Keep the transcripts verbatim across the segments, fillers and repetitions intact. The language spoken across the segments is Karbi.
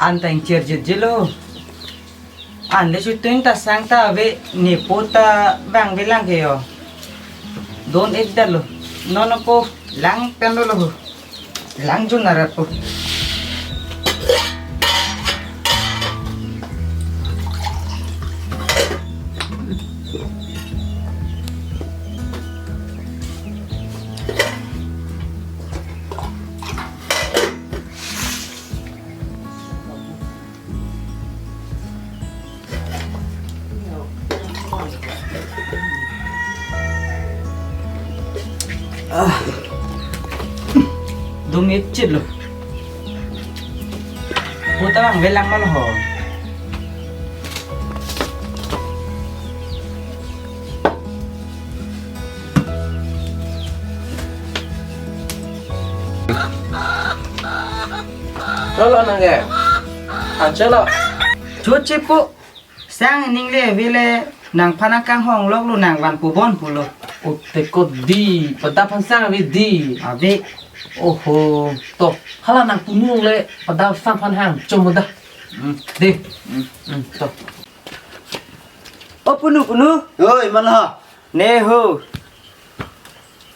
An ta ingchirjirjilo. An le chutuin ta sang ta ave, nepo ta vangvelang ke yo. Don-et damlo. Non ako lang pen lo ho. Lang jun arat po. Ah. Dum-et chitlo. Puta vangvelang ma lo ho. Cholo nang ke. An cholo. Chuchi pu. Sang ning le ave le nangphan akanghon lok lo, nang van pu bon pulo. Ute ko dei, padap aphan sang ave dei. Ave. Oho, to. Hala nang punu le padap sang aphan hang chom da. Hmm. Dei. Hmm. Hmm, to. O punu, punu. Oi, mala. Ne ho.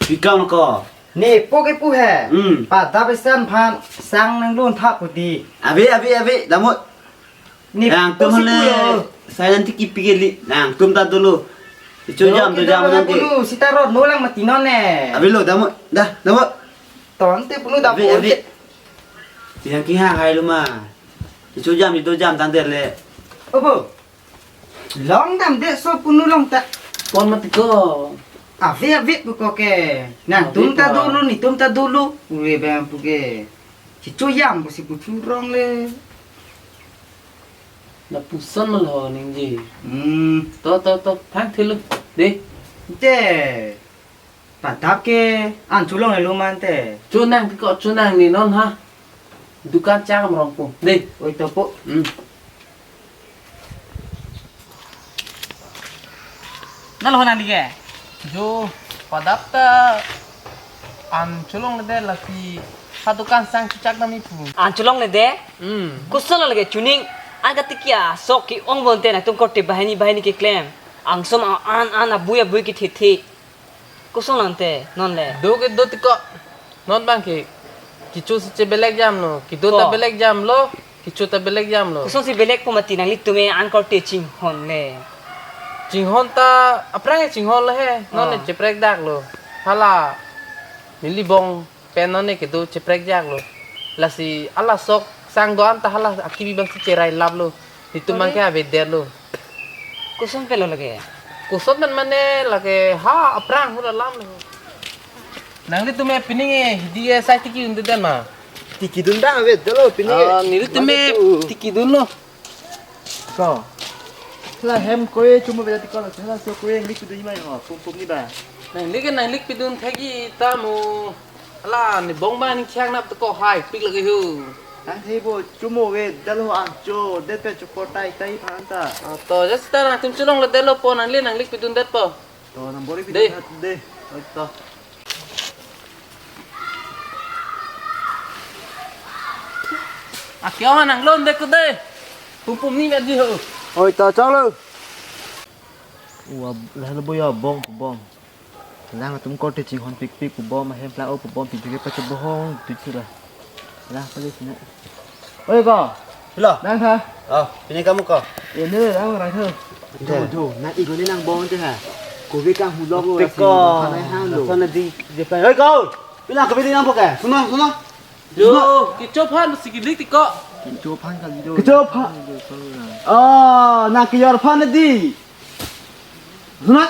Pikam ko. Nepo kepu he. Hmm. Padap isi aphan sang nanglo tha pu dei. Ave, ave, ave, damot. Ni nangtum pusi le pulo. Silent tiki pikeli. Nangtum ta dolo. Icho jam to jam nang ke. Dolo, sita rot nolang mati non ne. Avelo, damot. Dah, damot. Ton te punu dam. Ave, ave. Yang ki ha hai lo ma. Icho jam, icho jam tang der le. Obo. Long damde so punu long ta. Pon mati ko. Ave ave pu ko ke. Nangtum ta dolo, netum ta dolo. Ure bang pu ke. Chicho jam pusi pu churong le. Lapuson ma lo ningje. Hmm. To, to, to. Thang thilo. Dei. Te. Padap ke an cholonglelo ma ante. Chonang ko, chonang ni non ha. Dukan chak amrong po. Dei. Oi to po. Hmm. Nalo nang dei ke? Jo, padap ta an cholongledet, lasi ha dukan sang chuchak dam ipu. An cholongledet? Hmm. Koson lake chuning, an katiki asok ke-ong bonte nangtum korte banghini banghini keklem. Angsom an an abui abui kethethe. Koson lang te, non le. Do ke do tiko. Non bang ke. Kecho si chebelek jamlo. Kedo ta belek jamlo. Kecho ta belek jamlo. Koson si belek po mati nanglitum an korte chinghon le. Chinghon ta aphrang chinghon lo he. Non le cheprek daklo. Hala. Neli bong pen non ne kedo cheprek jaklo. Lasi hala sok sang do-an ta hala akibi bang si cherai laplo. Netum bang ke avedetlo. Koson pen lo lake? Koson pen mane lake ha aphrang hula lam lo. Nanglitum e pining e hidi e sai tiki dunde den ma? Tiki dun dang avedetlo pining e. Ah, nelitum e tiki dunlo. Ko. La hem ko e chumo beda tiko la, la so ko e lik dun mai ho, pum pum ni ba. Nanglik nanglik pidun thagi ta mo. Ala ni bong ba ning khiang nap to ko hai pik lagi hu. Nang thei bo chumo ve dal ho an cho det pen chokor tai tai phan ta. Ah, to ja sita nangtum cholongledetlo po, nangli nanglik pidundet po. To nang bori pidun dei. Hat dei. Oi to. Akio nang lon dek ko dei. Pum pum ni vet ji ho. Oi to choklo. Ua, lahelo bo ya bong, bong. Lang atum korte chinghon pikpik pu bom, ahem plang o pu bom, pikpik pa chebohong, pikpik la. Lang pali sini. Oi ko. Pilo. Nang ha. Oh, pini kamu ko. Ini lang rai tho. Jo, jo, nang igo ni nang bong te ha. Kobe kang hulok lo. Tiko. Sana di, di pa. Oi ko. Pila kobe di nang poke. Suna, suna. Jo, kecho aphan si kilik tiko. Kecho aphan kali jo. Kecho aphan. Oh, nang kejor aphan di. Suna.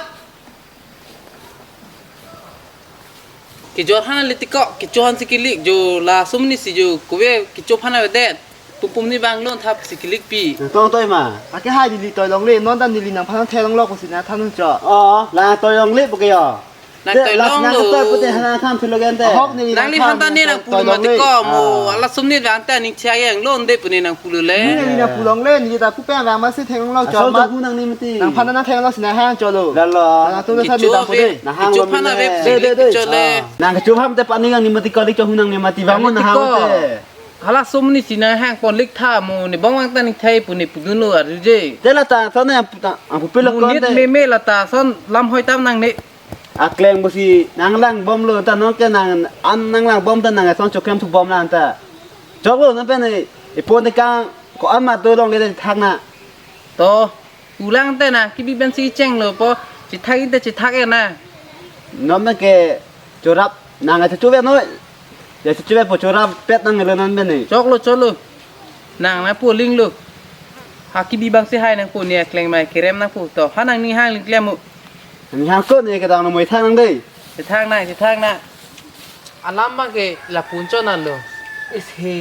Kejor aphan le tiko, kecho aphan si kilik jo, laso amonit si jo, kobe kecho aphan avedet. Pum pum ni bang lon thap si kilikpi. Nang tong toi ma. Ake hai neli toi longle, non ta neli nangphan thek longlok pusi nang than cho. Oh, la toi longle poke yo. Nang toi longlo. Nang toi pute hana tham philo gente. Ahok neli nangli nang phan ta ne nang pulo mati ko mo. Ah. Laso amonit bang ta ning chai yang lon de pu ne nang pulo le. Neli nang pu longle, neli ta pu pen bang masi thek longlok cho. Asal ma. Tahu nang ni mati. Nangphan nang thek longlok si nang hang cholo. Lalo. Nangtum nang than ni ta pu de. Nang hang kecho aphan ave. De, de, de. Kecho le. Ah. Nang kecho aphan te pani nang ni mati ko di cho hu nang ni mati bang nang hang te. Hala som ni si nanghang pon lik tha mo, ne bong vang ta ning thai pu ne pudunlo arjuje. Te la ta son ne ang pu ta, ang pu pilo Mo kon nit te. Meme la ta son lam hoi tam nangne. Akleng pusi nanglang bomlo ta, non ke nang an nanglang bom ta nang son chokem thu bom lang ta. Choklo non pen ne, ipon te kang ko an ma to longle te thak na. To, pulang te na, kibi pensi chenglo po, chethak inte chethak e na. Non pen ke chorap nang achu chuve noi. Ya chu chuve po chorap pet nanglo non pen ne. Choklo choklo. Nang nangpu linglo. Ha kibi bang si hai nangpu ne akleng mai kerem nangpu to. Ha nangning hang ling klem mo. Nangning hang ko ne kedam lo mo ithang nang dei. Chethak na, chethak na. Alam bang ke la punchon alo. Is he.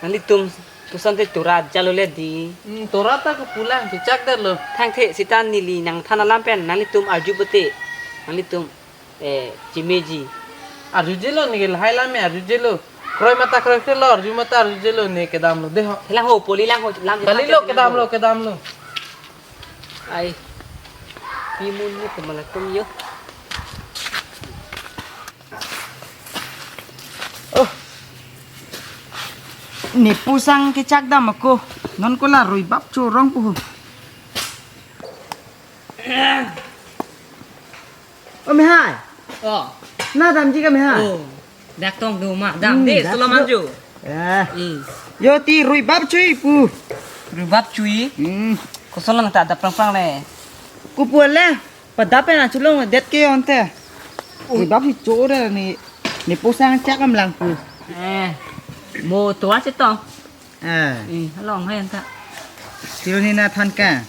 Nanglitum puson te chorap jalo le di. Hmm, chorap ta ko pulang chechak det lo. Thangthe sita neli nangthan alam pen nanglitum arju pute. Nanglitum eh chimeji. Arjujelo ne ke lahai lam me arjujelo. Kroi mata kroi kroi lo, arju mata arjujelo ne kedam lo de ho. Lang ho, poli lang ho, lam Kali lo kedam lo, kedam lo. Ai. Pimun ni pemala tum yo. Oh. Ne pusang kechak dam ako. Non ko la rui bap chorong pu. O mehai. Oh. Na damji ka mehai. Oh. Dak tong do ma. Dam Hmm, de dak solo do. Manju. Eh. Hmm. Yo ti rui bap chui pu. Rui bap chui. Hmm. Kosolo nang ta dap prang prang le. Ku pu le. Pada pen na chulong det ke onte. Rui bap hi chore ni. Ne pusang chak am lang pu. Eh. Mo to a chetong. Eh. Eh, along hai anta. Tilo ni na than ka.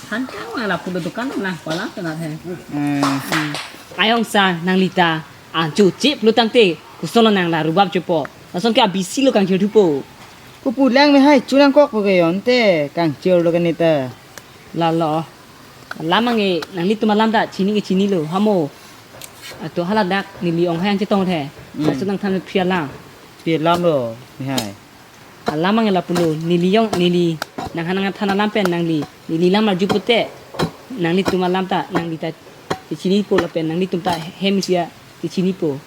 Than ka ma la pulo dukan na pala to na the. Eh. Hmm. Ayong sa nangli ta. An chu chip lo tangte. Kosolo nang la rui bap chupo. Lason ke abisi lo kang chu thupo. Ku pulang mehai chu nangkok po ke onte. Kang chu lo kanita. La lo. Lam ange nanglitum alam ta chini ke chinilo. Hamo. Ato hala dak neli ong hai an chetong the. Hmm. Laso nangthan phia lam. Phia lam lo mehai. Alam ange lapulo, neli yong, neli nang hanang than alam pen nangli, neli lam arju pute, nanglitum alam ta, nangli ta, chinipo lapen, nanglitum ta hem sia, chinipo.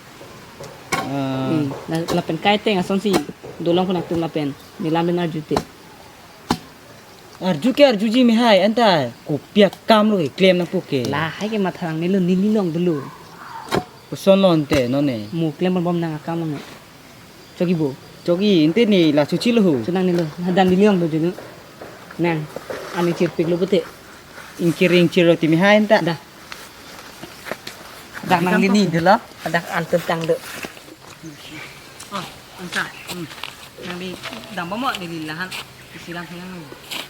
Ah. Hmm, la, lapen kai teng asonsi, dolong ko nangtum lapen, ne lam pen arju te. Arju ke arjuji mehai, anta, kopi akam lo ke, klem nangpo ke. Lahai ke matha nangne lo, neli long dulu. Koson lo ante, non ne. Mo klem bom bom nang akam long ne. Choki bo. Choki, inte ne la chuchi lo ho. Chunang ne lo. Hadan dili ang lo jenu. Nang. Ani chirpik lo pute. Ingkir ingkir lo timi hai enta. Dah. Dah nang dini dulu. Dah antum tang do. Oh, anta. Hmm. Nang di dam mo di lahan. Silang silang.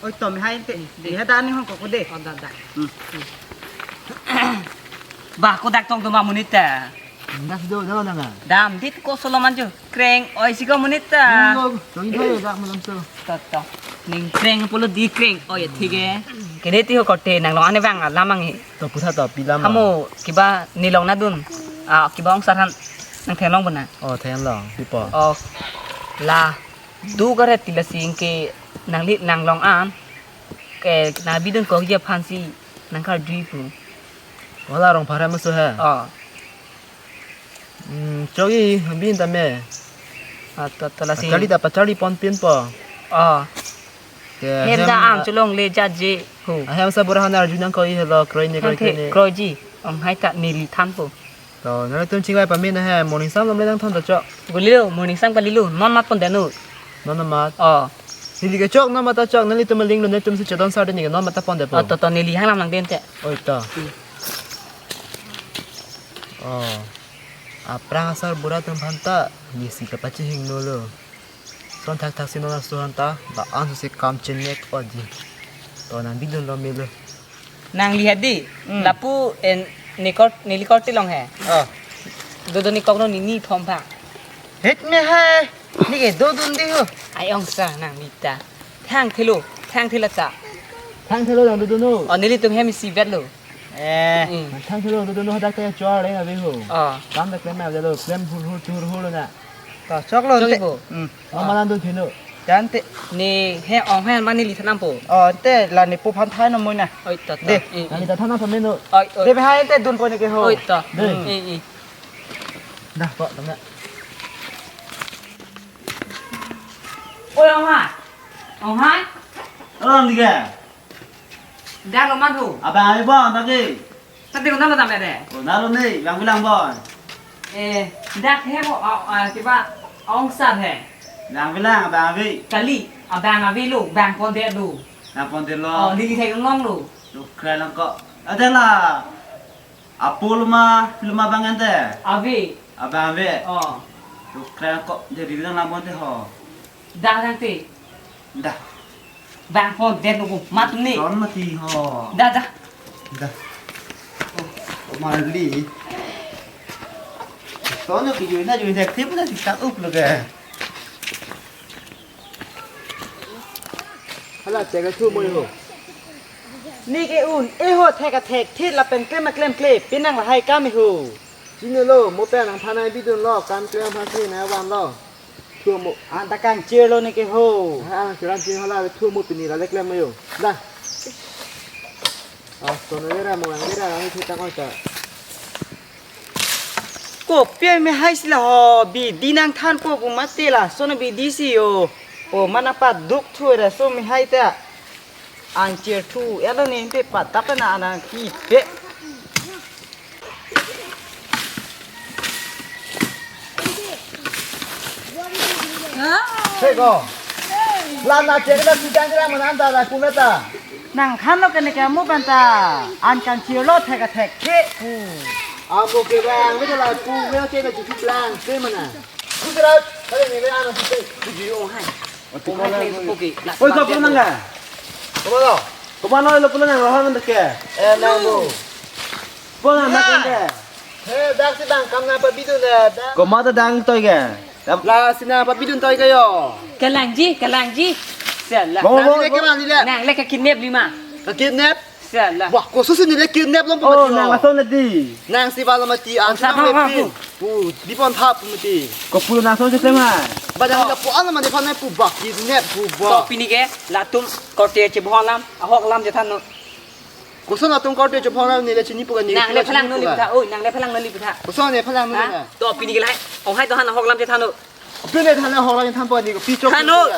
Oi, tom hai ente. Hmm, de. Di hadan ni hong koko de. Oh, dah, dah. Hmm. Bah, ko dak tong tuma monit ta. Dak do do nanga. Dam dit ko solo manju. Kreng oi si ko monit ta. Lo, tong do dak malam so. To to. Ning kreng pulo di kreng oi thik e. Kene ti ho kote nang long ane bang lamang hi. To putha to pilam. Hamo kiba neli long nadun. Ah, kiba ong sarhan nang thenglong bona. Oh, thenglong. Pipo. Oh. La. Du kare tila sing ke nangli nang long an. Ke nabidun ko ya phansi nang kar jui pu. Wala rong phara maso ha. Oh. Hmm, chogi bin tame. Ah, to, to la si. Charli ta pacharli pon pin po. Oh. Ke hem hem da ang chulong le ja je ho. Ahem sa bura hanar junang koi helo kroi ne kroi Than the, ne. Kroi ji. Ong hai ta neli than po. To, nangtum chingvai pame na he, morning sam lom le nang than ta chok. Guli lo, morning sam kali lo, non mat pon denu. Non mat. Oh. Neli ke chok, non mat ta chok, nelitum aling lo, netum si chodon sar de ne, non mat ta pon de po. Oh, to, to, neli hang lam nang den te. Oi, to. Hmm. Oh. Aphrang asar bura atum aphan ta, neli si kapachihingno lo. Son thak thak si non aso aphan ta, ba an si kam chenek odi. To nang bidun lo melo. Nangli hadi, Hmm. lapu en nikot, neli korte long he. Oh. Dodo nikok no nini thom pha. Het me hai, ni ke dodun di ho. Ai ong sa nangli ta. Thang thelo, thang thela ta. Thang thelo nang dodun ho. Oh, nelitum hem si vet lo. Eh, Hmm. thang thelo dodun ho dak te chor le ave ho. Oh. Kam dak klem ave lo, klem hur hur chur hur lo na. To, chok lo Chok ante. Ibo. Hmm. Oh, manan dun phino. Jan te. Ni he ong he mani li thanam po. Oh, ante la ne po phan thai no moi na. Oi, to, to. De, Eh, nang eh. Kita thanam pamino. Oi, oi. De, hai ante dun po ne ke ho. Oi, to. De. Hmm. Eh, eh. Dah, kok tama. Oi, Ong Hai. Ong Hai. Alo, nike. Dak lo man ho. Abang ave bon, tadi. Tadi ko nalo dam ede. Oh, nalo ne, bang bilang bon. Eh, dak he bo, ah, ah, kiba ong sar he. Bang bilang, abang ave. Kali, abang ave lo, bang pondet lo. Bang pondet lo. Oh, lili thek long lo. Lo kre lang ko. Ada la. Apo lo ma, lo ma bang ente. Ave. Abang ave. Oh. Lo kre lang ko, jadi bilang lang bon te ho. Dah lang te. Dah. Bang pondet lo ko, mat ni. Son mati ho. Dah, dah. Dah. Oh, mali. Son lo ki jui na jui thek thip na si tak up lo ke. Hala, chek thu mo ho. Nike un, eho thek athek thit lapen klem aklem kle, pinang lahai kam eho. Chinilo, mo pen nangthan nai bidun lo, kam klem aphan si nai van lo. Thu mo. Anta kangchir lo nike ho. Ha, kiran chin hala, thu mo pini la le klem mo yo. Da. Ah, sono vera mo lang vera, ang thu ta ko ta. Kopi me hai sila ho, bidi nangthanpo pu mate la, sono bidi si yo. O mana pa duk thu ra so me hai ta. Anchir thu, elo ne pe pa tap na ana ki pe. Seko. Lana chek la si jang jang mana anta la kumeta. Nangthan lo kene ke amu banta. An kangchir lo thek athek ke. Amu ke bang, me la ku, me ke na chuklang, se mana. Ku jera, kale ne be ana se. Ku ji ong hai. Oi, ko pulang nang ka? Komat lo? Komat lo, lo pulang nang lo, han ke? Eh, nang bu. Pulang nang ke? He, dak si bang kam nang pabidun na, dak. Komat ta dang toi ke? Lasi nang pabidun toi ke yo. Kelang ji, kelang ji. Salah. Mau, mau, nang le ke mau. Mana le? Nang le ke kidnap lima. Ke kidnap? Salah. Wah, koso si nang le kidnap long. Oh, pemati nang lo. Ason le di. Nang si balo mati, oh, ang sa nang bang, le bang, pin. Pu, di pon thap mati. Ko pu nang ason si tema. Ba jang, oh, ka pu alam mati phan nai pu ba kidnap pu ba. To pini ke, latum korte chebohong alam, ahok alam chethan non. Koson latum korte chebohong alam ne le chini pu ka ne. Nang le phelang non li putha, oi, nang le phelang non li putha. Koson ne phelang non li. Ha? To pini ke lahai, Ong Hai to han ahok alam chethan non. Pini than ahok alam than po ni ko pi chok. Than non.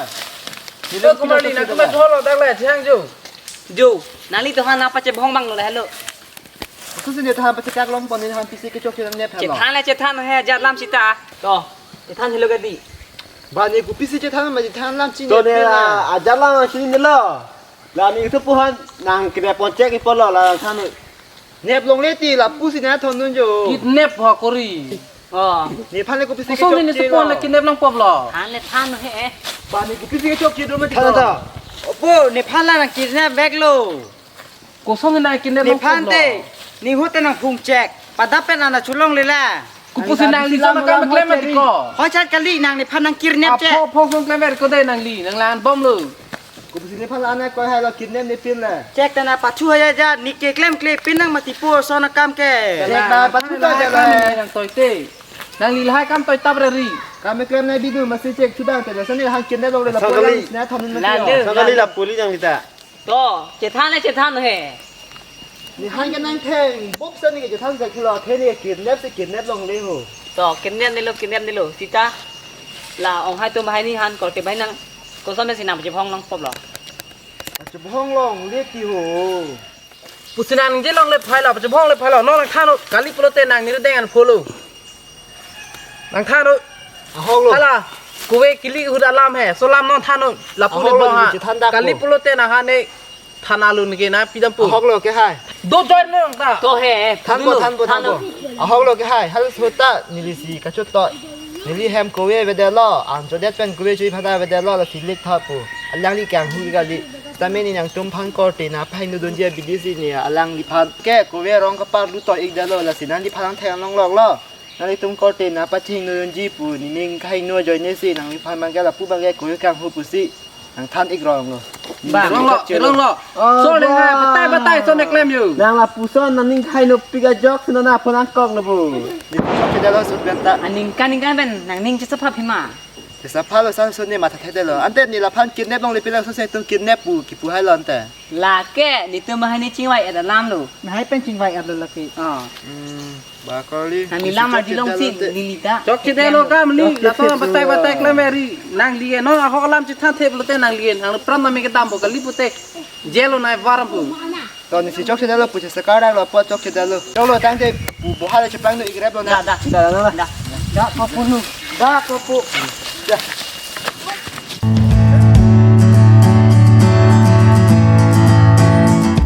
Ni le pi chok. Ko mali na ko ma jolo dak le chang jo. Jo, nangli to han apa chebohong bang lo le halo. Kusi ne than pachekak long pon ne than pisi kechok chenam ne phan lo. Chethan le chethan he ajat lam sita. To, chethan helo ke di. Ba ne ku pisi chethan ma chethan lam chini. To ne phan la, ajat lam chini ne lo. La ne tu puhan nang kidnap pon chek ipo lo la than. Nep long le ti lapusi na thondun jo. Kidnap ho kori. Oh. Ne phan le ku pisi kechok. Kosong ne chelo. Supon le kidnap long pop lo. Than le than he. Ba ne ku pisi kechok chelo ma ti. Than ta. Opo, ne phan la nang kidnap bag lo. Kosong nang kidnap nang phan lo. Nephan te, ning ahut te nang phung chek. Padap pen ana cholong le la. Kopusi nangli son akam klem mati ko. Hoi chat kali nang nephan nang kidnap chek. Apho phong phong klem ver ko de nangli, nang lan bom lo. Kopusi nephan la ana koi hai lo kidnap ne pin la. Chek ta na pachu hai ja, ne ke klem kle pin nang mati po son akam ke. Chek ta pachu ta ja la. Nang toi te. Nangli lahai kam toi tap re ri. Kam klem nai bidu masi chek chudang te la sani han kidnap long le la. Sangkali. Pula sina thon na. La le. Sangkali la puli nang kita. To, chethan le chethan he. Nephan ke nang theng, bok sa ne ke chethan sa kilo, the ne kidnap si kidnap longle ho. To, kidnap ne lo, kidnap ne lo. Sita, la Ong Hai atum hai ne han korte bai nang, koson si nang chebohong long pop lo. Chebohong longle ti ho. Pusi nang je longle phai lo, chebohong le phai lo, non nang than non, kali pulote nang ne deng an pho lo. Nang than non. Ahok lo. Hala, kove kili ahut alam he. So lam non than non. Lapu ahok ne lo, bong ha. Neli chethan dak kali ko. Pulote nang ha ne than alun ke na pidam pu. Ahok lo ke hai. Do join ne nang ta. To he. Than po, dulu, than po, than than po. Lo. Ahok lo ke hai. Hal sota neli si kachot to. Neli hem kove vede lo. An chodet pen kove chui phada vede lo. Lasi lik tha pu. Alangli kanghu kali. Tame ne nangtum aphan korte nangpahingno dunji abidi si ne alangliphan ke kove rong kapar lu to ik de lo. Lasi nangliphan nang theng long lok lo. Nanglitum korte nangpachehingno dunji pu nening kahingno ajoine si nangliphan bang ke lapu bang ke kove kanghu pusi nang than ik rong lo. Ba, rong lo, rong lo. Oh, so nang ba. Hai, batai, batai, so ne klem yo. Nang lapuson nangning kahingnopik ajok si nang aphan nang kok lo bu. Di chok ke de lo sut benta. Aning kan ning kan pen nangning chesapha phi ma. Chesapha lo san so ne matha thede lo. Ante ne laphan kidnap longle pila so se tum kidnap pu kipu hai lo ante. Lake, netum bahai ne chingvai et alam lo. Nahai pen chingvai et lo lake. Oh. Hmm. Ba kali. Nang nilam arjilong si nilita. Chokchedetlo kam ni, laso batai batai klem eri. Nangli-en, non ahok alam chethan thep lote nangli-en. Nang pran nami kedam bo kali pute. Jelo nai varam pu. To nisi chokchedetlo pu, chesa karak lo po chokchedetlo. Choklo tangte bu bohal cheplang no ikrep lo na. Da da da da da. Da kopu nu. Da kopu.